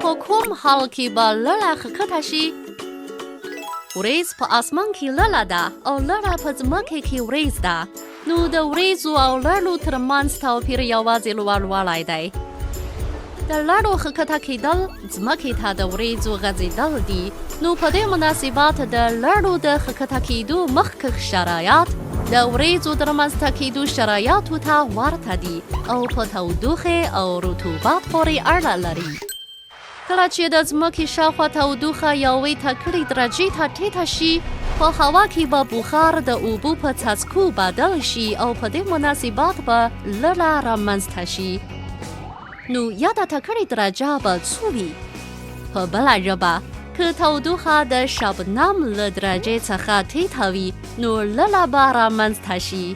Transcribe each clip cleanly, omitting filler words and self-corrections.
په کوم حال کې به لړه ښکته شي؟ ورېځ په اسمان کې لړه ده او لړه په ځمکې کې ورېځ ده، نو د ورېځو او لړو تر منځ توپیر یوازې لوړوالی دی. د لړو ښکته کېدل ځمکې ته د ورېځو غځېدل دي، نو په دې مناسبت د لړو د ښکته کېدو مخکښ شرایط د ورېځو د رامنځته کېدو شرایطو ته ورته دي او په تودوخې او رطوبت پورې اړه لري. کله چې د ځمکې شاوخوا تودوخه یوې ټاکلې درجې ته ټیټه شي، په هوا کې به بخار د اوبو په څاڅکو بدل شي او په دې مناسبت به لړه رامنځته شي. نو یاده ټاکلې درجه به څو وي؟ په بله ژبه، که تودوخه د شبنم له درجې څخه ټیټه وي، نو لړه به رامنځته شي.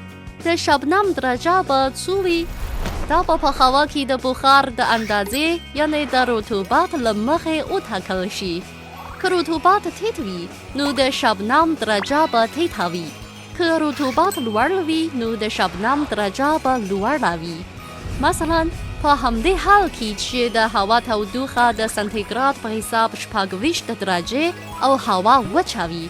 د شبنم درجه به څو وي؟ دا به په هوا کې د بخار د اندازې یعنې د رطوبت له مخې وټاکل شي. که رطوبت ټیټ وي نو د شبنم درجه به ټیټه وي. که رطوبت لوړ وي نو د شبنم درجه به لوړه وي. مثلا په همدې حال کې چې د هوا تودوخه د سانتیګراد په حساب 26 درجې او هوا وچه وي،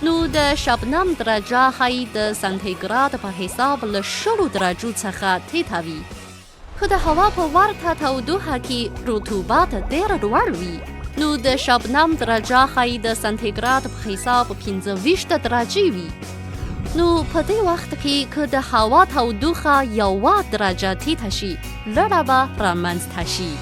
نو د شبنم درجه ښايي د سانتیګراد په حساب له 20 درجو څخه ټیټه وي. که د هوا په ورته تودوخه کې رطوبت ډېر لوړ وي، نو د شبنم درجه ښايي د سانتیګراد په حساب 25 درجې وي. نو په دې وخت کې که د هوا تودوخه یوه درجه ټیټه شي، لړه به رامنځته شي.